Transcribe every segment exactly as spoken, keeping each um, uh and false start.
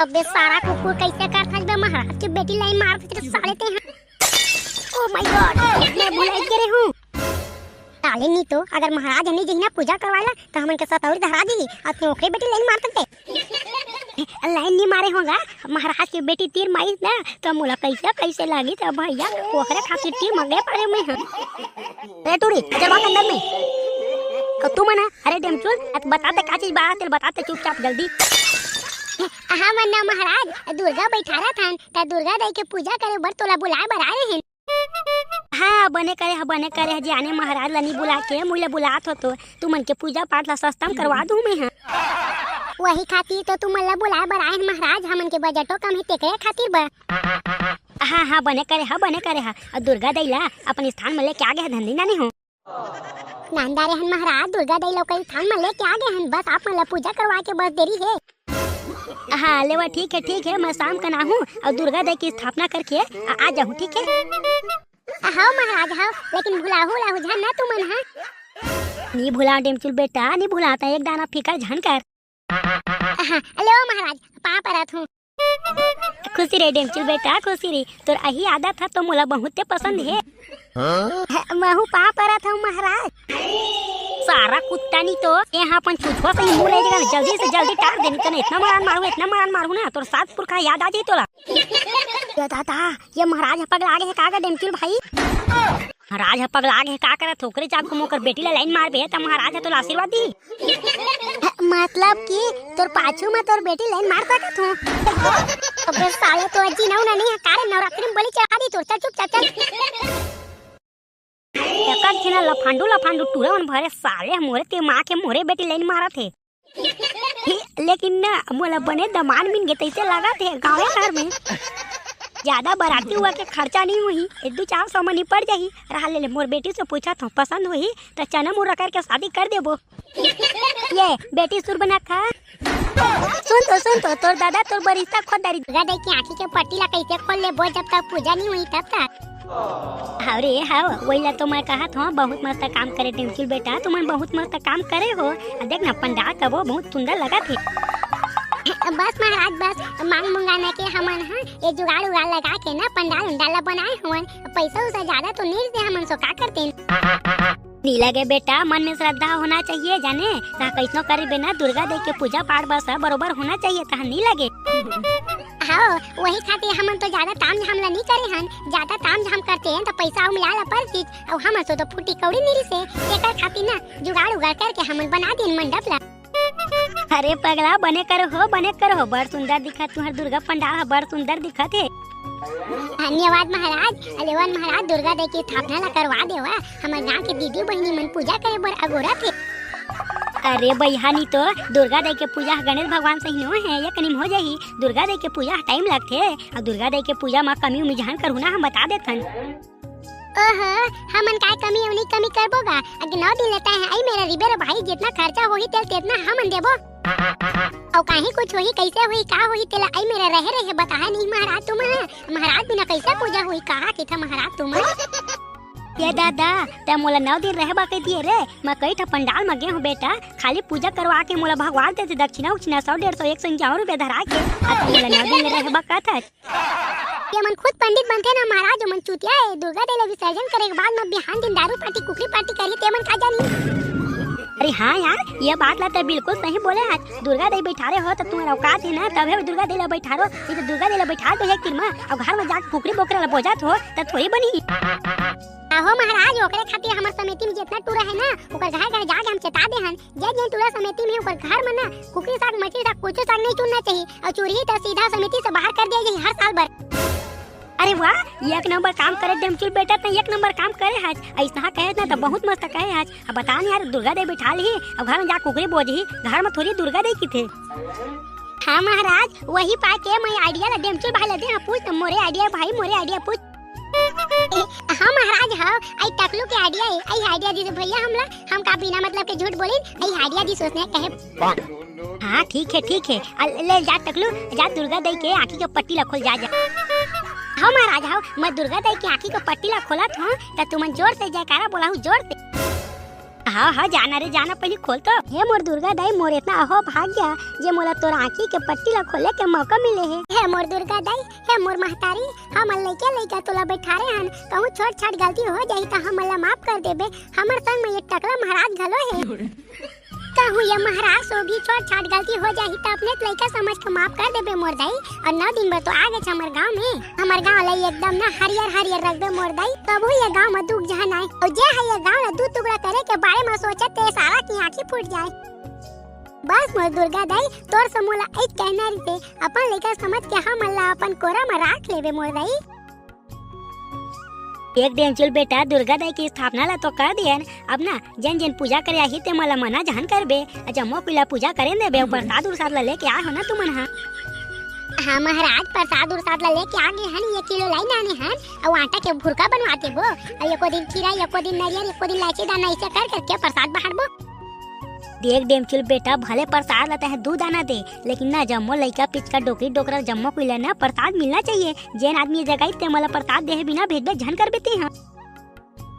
अबे सारा कुकुर, कइसे करथस बे महाराज के बेटी लाइन मारथस रे साले तें हा। Oh my God, मैं भुलाइच गे रेहेंव। साले नी तो, अगर महाराज ह नी जही ना पूजा करवाय ला, त हमन के सतौरी धरा दिही, अउ तें ओकरे बेटी लाइन मारथस बे। लाइन नी मारे हों गा, महाराज के बेटी तीर मारिस ना, त मोला कइसे कइसे लागिस भइया, ओकरे खातिर तीर मंगे परे मैं हा। अरे टूरी, चल बात अंदर में। अउ तुमन हा, अरे डेमचुल, अत बता ते का चीज बा, तेला बता ते चुपचाप जल्दी। हाँ, मन्ना महाराज, दुर्गा बइठारत हन, त दुर्गा दई के पूजा करे बर तोला बुलाय बर आय रहेन। हाँ, बने करे हा, बने करे हा, जाने महाराज ला नी बुला के, मुई ला बुलात हो तो, तुमन के पूजा पाठ ला सस्ता म करवा दूँ मैं हा। वही खातिर तो तुमन ला बुलाय बर आय हन महाराज, हमन के बजटो कम हे, तेकरे खातिर बर। हाँ, हाँ, बने करे हा, बने करे हा। अउ दुर्गा दई ला अपन स्थान म लेके आ गे हा धन दई नानी हो। नांदा रेहेन महाराज, दुर्गा दई ला ओकर स्थान म लेके आ गे हन, बस आप मन ला पूजा करवा के बस देरी हे। हाँ, लेवा, ठीक हे, ठीक हे, मैं शाम कन आहूँ अउ दुर्गा दई के स्थापना करके आ, आ जाहूँ, ठीक हे? हव महाराज, हव, लेकिन भुलाहू उलाहू झन ना तुमन हा। नी भुलांव डेमचुल बेटा, नी भुलांव, तें एक दाना फिकर झन कर। हाँ, लेवा महाराज, पाँव परत हूँ। खुशी रहे डेमचुल बेटा, खुशी रहे। तोर अही आदत हा तो मोला बहुते पसंद हे। हाँ? महूँ पाँव परत हूँ महाराज। सारा कुत्ता नी तो, तें हा अपन छुछुआ सही मुँह ले जगह, जल्दी से जल्दी टार दे, नी तो ना इतना मारन मारहूँ, इतना मारन मारहूँ ना, तोर सात पुरखा याद आ जाही तोला। ये दादा, ये महाराज हा पगला गे हे का गा डेमचुल भाई? महाराज हा पगला गे हे का करत हो? ओकरे जाके मोकर बेटी ला लाइन मारबे त महाराज हा तोला आशीर्वाद दिही। मतलब कि तोर पाछू म तोर बेटी लाइन मार सकत हो? अबे साले तो अज्जी नौ ना नहीं है, कारे नवरात्रि में बलि चढ़ा दी तोर, चल चुपचाप चल। एकर छिना लफांडू लफांडू टूरा मन भरे साले मोरे ते माँ के मोरे बेटी लाइन मारत हे। लेकिन ना, मोला बने दमाद मिल गे तइसे लागत हे गाँव घर में। ज्यादा बराती हुआ के खर्चा नहीं होही, एक दू चार सौ म निपट जाही। रहा ले, ले मोर बेटी से पूछत हूँ, पसंद होही त चना मुर्रा करके शादी कर देबो। ये बेटी सुर बना खा। सुन तो, सुन तो, तोर दादा तोर बरिस्ता खोद डारी। दुर्गा दई के आँखी के पट्टी ला कइसे खोल लेबो जब तक पूजा नहीं होही तब तक? हव रे, हव, वही ला तो मैं कहत हूँ, बहुत मस्त काम करे डेमचुल बेटा, तुमन बहुत मस्त काम करे हो। आ देख ना, पंडाल कबो बहुत सुंदर लगत हे। बस महाराज, बस मांग मंगाना के हमन हा ये जुगाड़ उगाड़ लगा के ना पंडाल उंडाल ला बनाए हवन। पैसा उसा ज्यादा तो नहीं दे हमन सो का करते। नी लगे बेटा, मन में श्रद्धा होना चाहिए जाने। ता कइसनो करबे ना, दुर्गा दई के पूजा पाठ बस बरोबर होना चाहिए, तहाँ नी लगे। हाँ, वही खातिर हमन तो ज्यादा ताम झाम ला नी करे हन। ज्यादा ताम झाम करते हन त पैसा अउ मिला ला परतिस, अउ हमन सो तो फूटी कौड़ी नी रिसे, एकर खातिर ना जुगाड़ उगाड़ करके हमन बना दिन मंडप ला। अरे पगला, बने करो हो, बने करो हो, बड़ सुंदर दिखत तुहर दुर्गा पंडाल ह, बड़ सुंदर दिखत हे। धन्यवाद महाराज। अलेवन महाराज, दुर्गा दई के स्थापना ला करवा देवा, हमर गांव के दीदी बहिनी मन पूजा करे बर अगोरत हे। अरे बइहा, नी तो दुर्गा दई के पूजा ह गणेश भगवान सही नो हे, एक निम हो जाही। दुर्गा दई के पूजा ह टाइम लगथे, अउ दुर्गा दई के पूजा म कमी उमी झन करहू ना, हम बता देथन। ओहो, हमन काय कमी अउ नी कमी करबो गा? अगे नौ दिन लेता है, आई मेरा रिबे रे भाई, जितना खर्चा होही तेल तेतना हमन देबो। अउ काहीं कुछ होही, कइसे होही, का होही, तेला आई मेरा रहे रहे बताहा नहीं महाराज तुमन। महाराज बिना कइसे पूजा होही, कहा के था महाराज तुमन। ये दादा, तै मोला नौ दिन रहे बर कहि दिए रे, मैं कई ठा पंडाल म गे हूँ बेटा, खाली पूजा करवा के मोला भगवान देते दक्षिणा उक्षिणा सौ डेढ़ सौ एक सौ इक्यावन रुपया धरा के, अब मोला नौ दिन रहे बर कहत हस। ये मन खुद पंडित बनथे ना महाराज, ओमन चुतिया ए। दुर्गा दई ला विसर्जन करे के बाद म बिहान दिन दारू पार्टी, कुकरी पार्टी करही, ते मन का जानी। अरे हाँ यार, ये बात ला तै बिल्कुल सही बोले हस। दुर्गा दई बइठारे हो त तुम्हर औकात हे ना, तभे दुर्गा दई ला बइठारो। ये तो दुर्गा दई ला बइठार दो एक तीर म, अउ घर म जाके कुकरी बोकरा ला बोजत हो, त थोड़ी बनी। आहो महाराज, ओकरे खातिर हमर समिति म जितना टूरा हे ना, ओकर घर घर जाके हम चेता दे हन। जे जेन टूरा समिति में ओकर घर म ना कुकरी साग, मछली साग, कुछू साग नहीं चुनना चाहिए, अउ चुरही त सीधा समिति से बाहर कर दिया जाही हर साल बर। अरे वाह, एक नंबर काम करे डेमचुल बेटा, तै एक नंबर काम करे हस। अइसना कहे ना त बहुत मस्त कहे हस। अब बता न यार, दुर्गा दई बइठा लिही, अब घर म जा कुकरी बोजही, घर म थोड़ी दुर्गा दई किथे। हाँ महाराज, वही पाय के मैं idea ला डेमचुल भाई ला दे, हाँ, पूछ न, मोरे idea भाई, मोरे idea पूछ। हाँ महाराज, हाँ, आई टकलू के idea हे, आई idea दीजिए भैया हमला, हम का बिना मतलब के झूठ बोलिन, आई idea दी सोचने कहे। हाँ, ठीक हे, ठीक हे, आ, ले जा टकलू, जा दुर्गा दई के आँखी के पट्टी ला खोल, जा, जा। हाँ महाराज, हाँ, मैं दुर्गा दई के आँखी के पट्टी ला खोलत हूँ, त तुमन जोर से जयकारा बोलाहू, जोर से। हाँ, हाँ, जाना रे, जाना, पहली खोल तो। हे मोर दुर्गा दाई, मोर इतना अहो भाग्य जे मोला तोर आँखी के पट्टी ला खोले के मौका मिले हे। हे मोर दुर्गा दाई, हे मोर महतारी, हमन लइका लइका तोला बैठारे हन, कहूँ छोट छाट गलती हो जाही त हमन ला माफ कर देबे। हमर संग में ये टकला महाराज घलो हे। कहूँ ये महाराज से भी छोट छाट गलती हो जाही त अपने लइका समझ के माफ कर देबे मोर दाई। और नौ दिन बर तो आ गेच हमर गाँव में। हमर गाँव ला एकदम ना हरियर हरियर रखबे मोर दाई, तभो ये गाँव में दुख झन आए। और जे है ये गाँव ला दू टुकड़ा करे के बारे में सोचत ते सारा की आँखी फूट जाए। बस मोर दुर्गा दाई, तोर से मोला एक कहना रहिथे, अपन लइका समझ के हमन ला अपन कोरा में राख लेबे मोर दाई। एक डेमचुल बेटा, दुर्गा दाई के स्थापना ला तो कर दियन, अब ना जेन जेन पूजा करे आही ते मोला मना झन करबे, जम्मो कोई ला पूजा करे देबे, अउ प्रसाद उरसाद ला लेके आए हो ना तुमन हा। हाँ महाराज, प्रसाद उरसाद ला लेके आ गे हन, एक किलो लाई लाने हन, अउ आटा के भुरका बनवा देबो, अउ एको दिन खीरा, एको दिन नरियर, एको दिन लाची दाना, ऐसे कर करके प्रसाद बांटबो। देख डेमचुल बेटा, भले प्रसाद ला तहे दू दाना दे, लेकिन ना जम्मो लइका पिचका डोकरी डोकरा जम्मो कोई ला ना प्रसाद मिलना चाहिए। जेन आदमी जगाई ते मोला प्रसाद देहे बिना भेजबे झन करबे ते हा।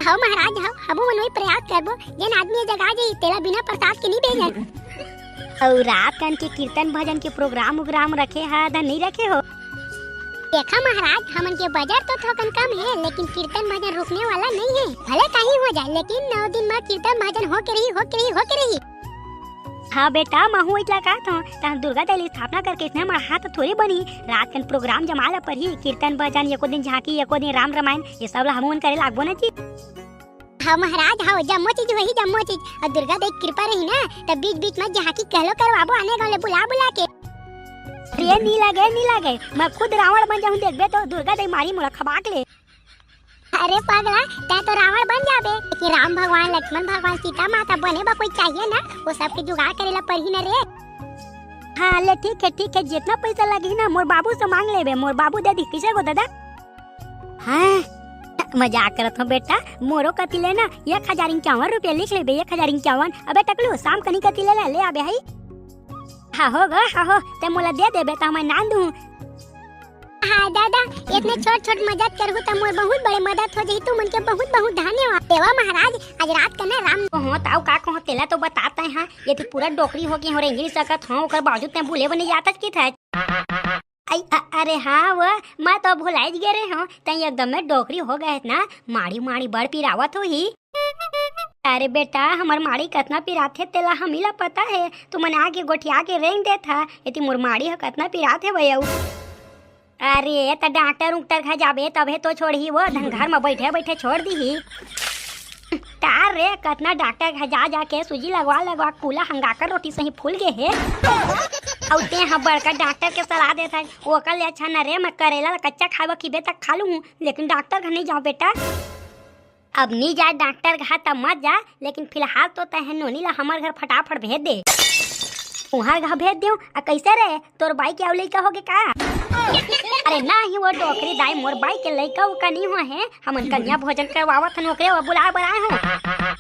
हव महाराज, हव, हमू मन वही प्रयास करबो, जेन आदमी जगा जाही, तेला बिना प्रसाद के नी भेजन। अउ रात कन के कीर्तन भजन के प्रोग्राम उग्राम रखे हा, ध नहीं रखे हो? देखा महाराज, हमन के बजट तो थोकन कम हे, लेकिन कीर्तन भजन रुकने वाला नहीं हे। भले कहीं हो जाए, लेकिन नौ दिन में कीर्तन भजन हो के रही, हो के रही, हो के रही। हाँ बेटा, महू इतला कहत हूँ, तहन दुर्गा दाई ली स्थापना करके इतने मड़हा तो थोड़ी बनी। रात कन प्रोग्राम जमा ला परही, कीर्तन भजन, एको दिन झांकी, एको दिन राम रामायण, ये सब ला हमन करे लागबो ना जी। हाँ महाराज, हाँ, जम्मो चीज वही, जम्मो चीज। अउ दुर्गा दाई कृपा रही ना, त बीच बीच में झांकी कहलो करवाबो, आने गाँव ले बुला बुला के। अरे नी लगे, नी लगे, मैं खुद रावण बन जाहूँ, देखबे तो दुर्गा दाई मारी मोला खबाक ले। अरे पगला, तै तो रावण बन जाबे, लेकिन राम भगवान, लक्ष्मण भगवान, सीता माता बने बर कोई चाहिए ना, वो सब के जुगाड़ करे ला परही ना रे। हाँ ले ठीक है, ठीक है, जितना पैसा लगही ना मोर बाबू से मांग लेबे, मोर बाबू दे दी, कैसे गो दादा? हाँ, मजाक करत हूँ बेटा, मोरो कति ले ना एक हजार इक्यावन रुपया लिख लेबे, एक हजार इक्यावन। अबे टकलू, शाम कनी कति ले ला, ले आबे हई। हाँ हो गो, हाँ हो, ते मोला दे देबे त मैं नान दूँ। हाँ दादा, इतने छोट छोट मदद करहू त मोर बहुत बड़े मदद हो जाही, तुमन के बहुत बहुत धन्यवाद। देवा महाराज, आज रात का ना राम हो, ताऊ का कहो, तेला तो बताते हैं, ये तो पूरा डोकरी हो गई हो, रेंगी नहीं सकत हो, ओकर बावजूद ते बुले बने जाता की था। आई, अ-, अरे हाँ वो, मैं तो भुलाइच गे रहे हूँ, तई एकदम में डोकरी हो गए ना, माड़ी माड़ी बड़ पिरावत होही। अरे बेटा, हमर माड़ी कतना पिराथे तेला हमी ला पता है, तुमन आके गोठिया के रेंग देत हा, एती मोर माड़ी ह कतना पिराथे भैया। अरे त डॉक्टर उक्टर घर जाबे तभे तो छोड़ही वो, धन घर में बैठे बैठे छोड़ दीही। तार रे, कतना डॉक्टर घर जा जा के सूजी लगवा लगवा कूला हंगाकर रोटी सही फूल गे हे। अउ ते ह बड़का डॉक्टर के सलाह देत हस, ओकर ले अच्छा न रे, मैं करेला ला कच्चा खाए बर खिबे तक खा लूँ, लेकिन डॉक्टर घर नहीं जाओ बेटा। अब नी जा डॉक्टर घर त मत जा, लेकिन फिलहाल तो तहे नोनी ला हमर घर फटाफट भेज दे। उहाँ घर भेज देव, आ कैसे रे? तोर बाई के अउ लइका होगे का? अरे नाही वो डोकरी दाई, मोर बाई के लइका उका नी हो हे, हमन कन्या भोजन करवावत हन, ओकरे वो बुलाए बर आए हन।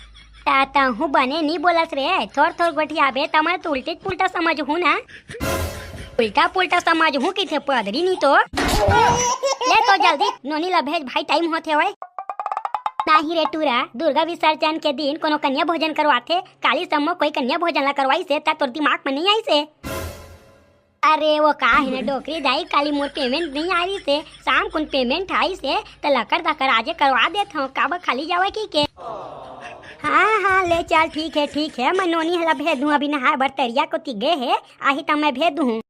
ता तहूँ बने नी बोलस रे, थोर थोर गोठियाबे त मैं तो उल्टे पुल्टा समझहूँ ना। उल्टा पुल्टा समझहूँ किथे पदरी नी तो। ले तो जल्दी नोनी ला भेज भाई, टाइम होथे वय। नाही रे टूरा, दुर्गा विसर्जन के दिन कोनो कन्या भोजन करवाथे, काली सम्मो कोई कन्या भोजन ला करवाइस हे, त तोर दिमाग में नहीं आइस हे। अरे वो का हे ना डोकरी दाई, काली मोर पेमेंट नहीं आ रही से, शाम कुन पेमेंट आइस हे, त लकर दकर आजे करवा देत हूँ, काबर खाली जावे की के। हाँ हाँ ले चल, ठीक है ठीक है, मैं नोनी हला भेज दूँ, अभी नहाए बर तरिया कोती गे हे, आही त मैं भेज दूँ।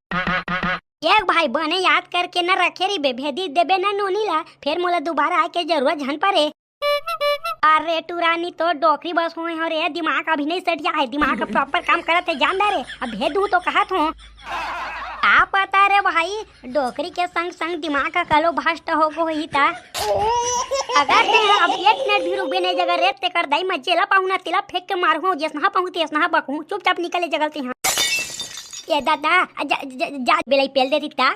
एक भाई बने याद करके न रखे रहिबे, भेजी देबे न नोनी ला, फेर मोला दोबारा आए के जरूरत झन परे। अरे टुरानी तो डोकरी बस होए हो रे, दिमाग अभी नहीं सटिया है, दिमाग प्रॉपर काम करत है, जान दे रे, अब भेज दूँ तो कहत हूँ। का पता रे भाई, डोकरी के संग संग दिमाग का कलो भ्रष्ट हो गो होही ता। अगर ते अब एक मिनट भी रुकबे नहीं जगह रे, तेकर दाई मैं जेला पाहूँ ना, तेला फेंक के मारहूँ, जैसनहा पाहूँ तैसनहा बकहूँ, चुपचाप निकले जगह से यहाँ। ए दादा, जा, जा, जा, बेलई पेल देती ता।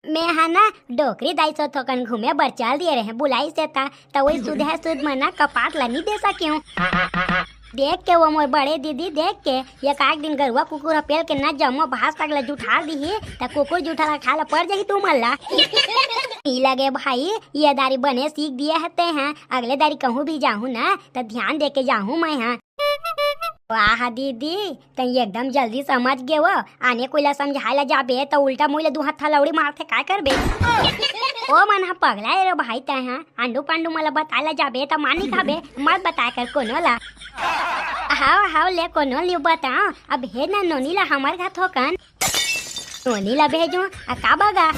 मैं हा ना डोकरी दाई सो थोकन घूमे बर चल दिए रहे, बुलाइस हे ता, त वही सुध है सुध में ना कपाट ला नी दे सकेहूँ। देख के वो मोर बड़े दीदी देख के, एक आध दिन गरुआ कुकुर ह पेल के ना जम्मो भास तक ला जुठार दीही, त कुकुर जुठा ला खा ला पड़ जाही तुमन ला। नी लगे भाई, ये दारी बने सीख दिए हते हैं, अगले दारी कहूँ भी जाहूँ ना, त ध्यान दे के जाहूँ मैं हा। वाह दीदी, तैं एकदम जल्दी समझ गे वो। आने कोई ला समझाए ला जाबे त उल्टा मुँह ले दू हाथ लौड़ी मारथे, काय करबे? ओ मन ह पगला ए रे भाई, तैं ह आंडू पांडू मोला बताए ला जाबे त मानी खाबे, मत बताए कर कोनो ला। हाव हाव, ले कोनो नी बताओ, अब हे ना नोनी ला हमर घर थोकन। नोनी ला भेजो, आ का बगा?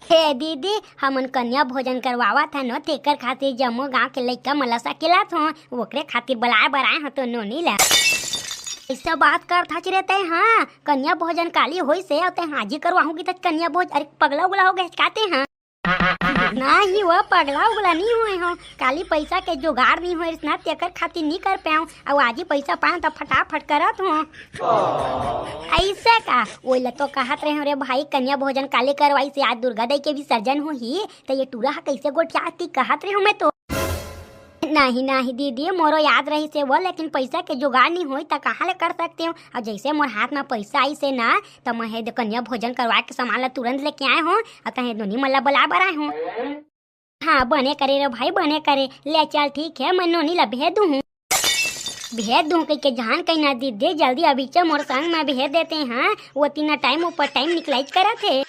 हे दीदी, हमन कन्या भोजन करवावत हन, तेकर खातिर जम्मो गांव के लइका मन ला सकेलत हों, ओकरे खातिर बलाए बर आए हों तो नोनी ला। अइसे बात करत हच रे तैं, हाँ, कन्या भोजन काली होइस हे, अउ तैं हाजी करवाहूं कि त कन्या भोज, अरे पगला उगला हो गे हच का तैं, हाँ? नाही वो पगला उगला नी होए हों, काली पइसा के जुगाड़ नी होइस ना, तेकर खातिर नी कर पाएंव, अउ आज ही पइसा पाएंव त फटाफट करत हों। अइसे का? ओइला तो कहत रहे हों रे भाई, कन्या भोजन काली करवाइस हे, आज दुर्गा दई के विसर्जन होही, त ये टूरा ह कइसे गोठिया के कहत रहे हों मैं तो। नाही नाही दीदी, मोरो याद रहिस हे वो, लेकिन पइसा के जुगाड़ नी होइस त कहाँ ले कर सकतेंव? अउ जइसे मोर हाथ म पइसा आइस हे ना, त मैं हे दे कन्या भोजन करवाए के सामान ला तुरंत लेके आए हों, अउ तहें नोनी मन ला बलाए बर आए हों। हाँ, बने करे रे भाई, बने करे। ले चल, ठीक हे, मैं नोनी ला भेज दूहूँ। भेज दूहूँ कहिके जान कहीं ना दीदी, जल्दी अभी च मोर संग म भेज देते हैं। वो तीन टाइम ऊपर टाइम निकलाइच करत हे।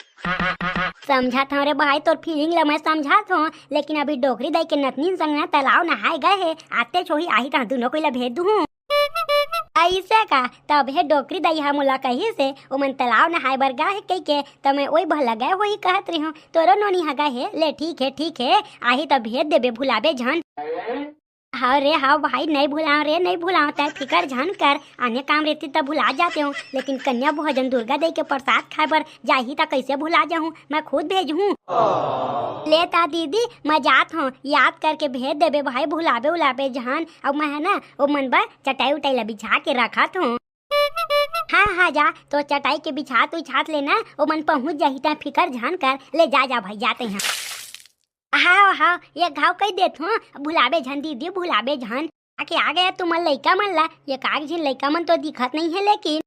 समझत हौं रे भाई, तोर फीलिंग ला मैं समझत हौं, लेकिन अभी डोकरी दाई के नतनीन संग ना तलाव नहाए गए हे। आते छोही आही त दूनों कोई ला भेज दूहूँ। अइसे का? तब हे डोकरी दाई ह मोला कहिस हे, ओमन तलाव नहाए बर गे हे कहिके, त मैं ओई भला गए होही कहत रहे हों। तोरो नोनी ह गए हे, ले ठीक हे, ठीक हे, आही त भेज देबे, भुलाबे झन। हव रे, हव भाई, नइ भुलावं रे, नइ भुलावं, तैं फिकर झन कर, आने काम रहितिस त भुला जातेंव, लेकिन कन्या भोजन दुर्गा दई के प्रसाद खाए बर जाही त कइसे भुला जाहूँ, मैं खुद भेजहूँ। ले त दीदी, मैं जात हौं, याद करके भेज देबे भाई, भुलाबे उलाबे झन। अउ मैं ह ना, ओमन बर चटाई उटाई ला बिछा के रखत हौं। हाँ, हाँ, जा, तोर चटाई के बिछात उछात ले ना, ओमन पहुँच जाही, तैं फिकर झन कर, ले जा, जा भाई, जा तैं ह। हाव, हाव, एक घाव कहि देत हौं, भुलाबे झन दीदी, भुलाबे झन। आके आ गया तुमन लइका मन ला, एकाक झिन लइका मन तो दिखत नइ हे लेकिन।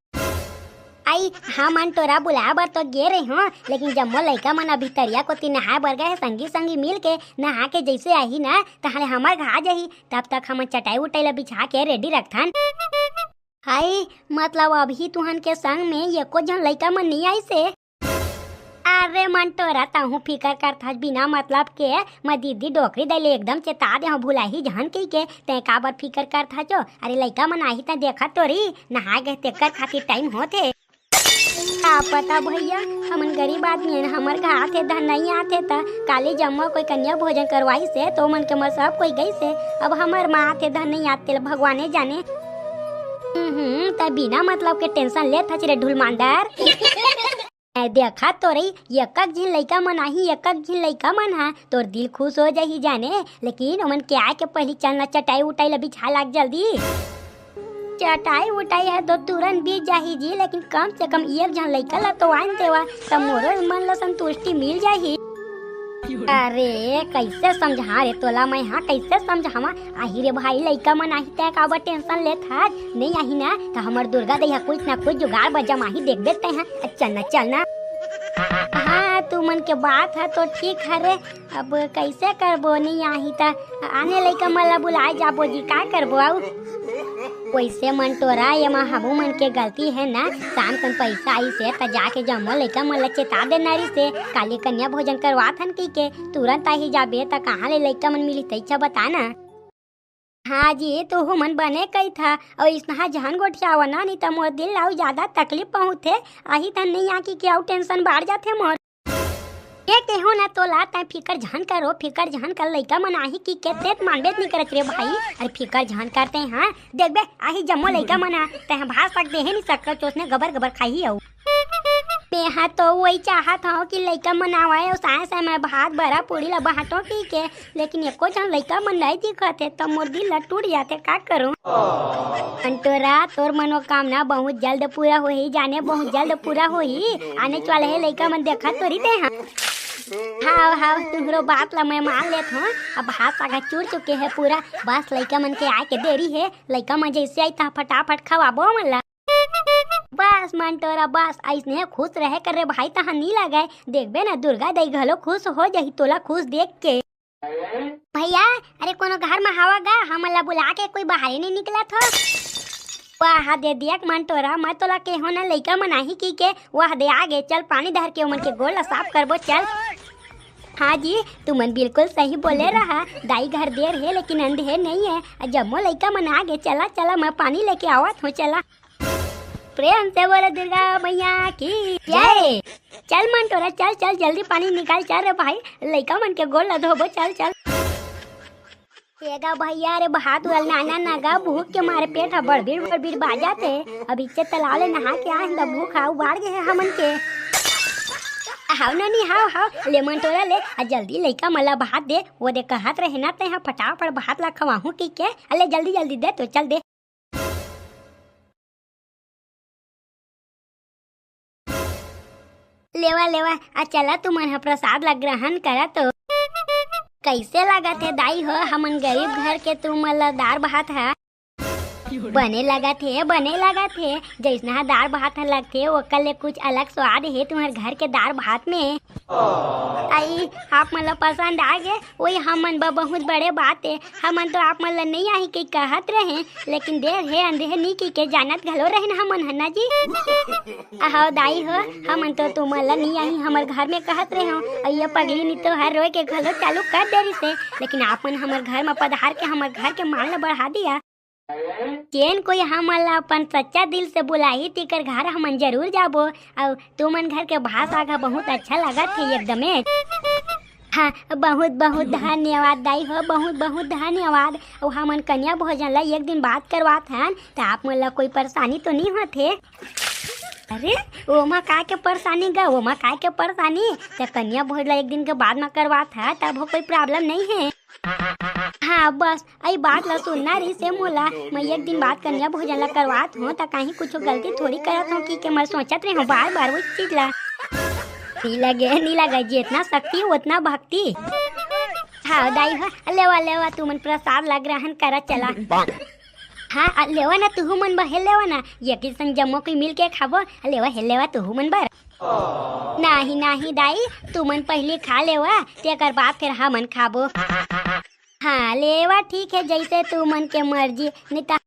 अई, हमन टोरा बुलाए बर तो गे रहे हों, लेकिन जम्मो लइका मन अभी तरिया कोती नहाए बर गए हे, संगी संगी मिल के नहा के जइसे आही ना, तहाले हमर घर आ जाही। तब तक हमन चटाई उटाई ला बिछा के ready रखथन। हाय, मतलब अभी तुहन के संग में एको झन लइका मन नइ आइस हे? अरे मंटोरा, तहूँ फिकर करथस बिना मतलब के। मैं दीदी डोकरी दाई ले एकदम चेता दे हौं, भुलाही झन कहिके, तैं काबर फिकर करथस ओ? अरे लइका मन आही त देखत तो रही, नहाए गए तेकर खातिर टाइम होत हे। का पता भइया, हमन गरीब आदमी हन, हमर घर आथे धन नइ आथे त काली जम्मो कोई कन्या भोजन करवाइस हे, तो मन के म सब कोई गइस हे। अब हमर म आथे धन नइ आथे, तेला भगवाने जाने। हम्म, त बिना मतलब के tension लेथस रे ढुलमांदर। ए, देखा तो रही, एकक झिन लइका मन आही, एकक झिन लइका मन हा, तोर दिल खुश हो जाही जाने। लेकिन ओमन के आए के पहिली चल ना चटाई उटाई ला बिछा लाग जल्दी। चटाई उटाई ह तो तुरंत बीत जाही जी, लेकिन कम से कम एक झन लइका ला तो आन देवा, त मोरो मन ला संतुष्टि मिल जाही। अरे, कइसे समझा रे तोला मैं, हाँ, कइसे समझावा? आही रे भाई, लइका मन आही, तैं काबर tension लेत हस? नइ आही ना, त हमर दुर्गा दई ह कुछ ना कुछ जुगाड़ बर जमाही, देखबे तैं ह। चल ना, चल ना। हाँ, तुमन के बात ह तो ठीक हरे, अब कइसे करबो, नइ आही त आने लइका मन ला बुलाए जाबो जी, का करबो अउ? वइसे मंटोरा, एमा हमू मन के गलती हे ना, शाम कन पइसा आइस हे त जाके जम्मो लइका मन ला चेता देना रिहिस हे, काली कन्या भोजन करवात हन कहिके, तुरंत आही जाबे त कहाँ ले लइका मन मिलही, तइच बता ना। हाँ जी, तुहू मन बने कहिथा, अउ इसनहा झन गोठियावा ना, नइ त मोर दिल ला अउ जादा तकलीफ पहुँचथे, आही त नइ आही कहिके अउ tension बाढ़ जाथे मोर। ए केहो ना तोला, तैं फिकर झन कर ओ, फिकर झन कर, लइका मन आही कहिके तें मानबेच नइ करच रे भाई। अरे फिकर झन कर तैं, हाँ, देखबे, आही जम्मो लइका मन ह, तैं ह भात साग देहे नइ सकत, ओसने गबर गबर खाही अउ। मेंहा तो वही चाहत हौं कि लइका मन आवय अउ साँय साँय मैं भात बरा पूड़ी ला बाँटों कहिके, लेकिन एको झन लइका मन नइ दिखत हे, त मोर दिल ला टूट जाथे, का करूँ? अंटोरा, तोर मनोकामना बहुत जल्द पूरा होही, जाने बहुत जल्द पूरा होही। आनेच वाला हे लइका मन, देखत तो रही तैं ह। हाव, हाव, तुँहरो बात ला मैं मान लेत हौं। अब भात साग ह चूर चुके हे पूरा, बस लइका मन के आए के देरी हे। लइका मन जइसे आही त फटाफट खवाबो ओमन ला। बस मंटोरा बस, अइसने खुश रहे कर रे भाई, तहाँ नइ लगय। देखबे ना दुर्गा दई घलो खुश हो जाही तोला खुश देख के। भइया, अरे कोनो घर म हवा गा, हमन ला बुला के कोई बाहरे नइ निकलत हो। वाह दे दिया मंटोरा, मैं तोला केहो ना लइका मन आही कहिके, वाह दे आगे, चल पानी धर के ओमन के गोड़ ला साफ करबो, चल। हाँ जी, तुमन बिल्कुल सही बोले रहा, दाई घर देर हे लेकिन अंधेर नहीं है। जम्मो लइका मन आगे, चला चला, मैं पानी लेके आवत हूँ, चला। प्रेम से बोलो दुर्गा मैया की जय। चल मंटोरा, चल चल, जल्दी पानी निकाल, चल रे भाई, लइका मन के गोड़ ला धोबो, चल चल। ए गा भैया रे, भात वाला नाना ना गा, भूख के मारे पेट ह बड़बिड़ बड़बिड़ बाजत हे। अब इच्चे तालाब ले नहा के आए हन त भूख ह उबार गे हे हमन के। हाव नोनी, हाव हाव, ले मंटोरा ले, आ जल्दी लइका मन ला भात दे। वो दे कहत रहे ना, तेहा फटाफट भात ला खवाहूं कहिके, अले जल्दी जल्दी दे तो, चल दे। लेवा लेवा, आ चला तुमन ह प्रसाद ला ग्रहण करा तो। कैसे लागत हे दाई हो, हमन गरीब घर के तुमन ला दार भात ह? बने लागत हे, बने लागत हे, जैसना ह दार भात ह लगथे ओकर ले कुछ अलग स्वाद हे तुम्हर घर के दार भात में। आई, आप मन ला पसंद आ गे, वही हमन बर बहुत बड़े बात हे। हमन तो आप मन ला नइ आही कहिके कहत रहें, लेकिन देर हे अंधेर नी कहिके जानत घलो रहेन हमन ह ना जी। अहो दाई हो, हमन तो तुमन ला नइ आही हमर घर में कहत रहेंव, अउ ये पगली नी तो हर रोए के घलो चालू कर दे रिसे, लेकिन आप मन हमर घर में पधार के हमर घर के मान ला बढ़ा दिया। जेन कोई हमन ला अपन सच्चा दिल से बुलाही, तेकर घर हमन जरूर जाबो। अउ तुमन घर के भात साग ह बहुत अच्छा लागत हे एकदमे। हाँ, बहुत बहुत धन्यवाद दाई हो, बहुत बहुत धन्यवाद। अउ हमन कन्या भोजन ला एक दिन बाद करवात हन, त आप मन ला कोई परेशानी तो नहीं होत हे? अरे, ओमा काय के परेशानी गा, ओमा काय के परेशानी? त कन्या भोज ला एक दिन के बाद में करवात ह, तब हो कोई problem नहीं हे। हाँ, बस, अई बात ला सुनना रहिस हे मोला। मैं एक दिन बाद कन्या भोजन ला करवात हूँ, त कहीं कुछ गलती थोड़ी करत हूँ कहिके मैं सोचत रहे हूँ बार बार वो चीज ला। नी लगे, नी लगे, जितना शक्ति उतना भक्ति। हाँ दाई हो, लेवा लेवा, तुमन प्रसाद ला ग्रहण करा चला। हाँ, आ लेवा ना तुहू मन बर, हे लेवा ना, एक ही संग जम्मो कोई मिल के खाबो। आ लेवा, हे लेवा तुहू मन बर। नाही नाही दाई, तुमन पहली खा लेवा, तेकर बाद फिर हमन खाबो। हाँ लेवा, ठीक हे, जैसे तुमन के मर्जी। नहीं त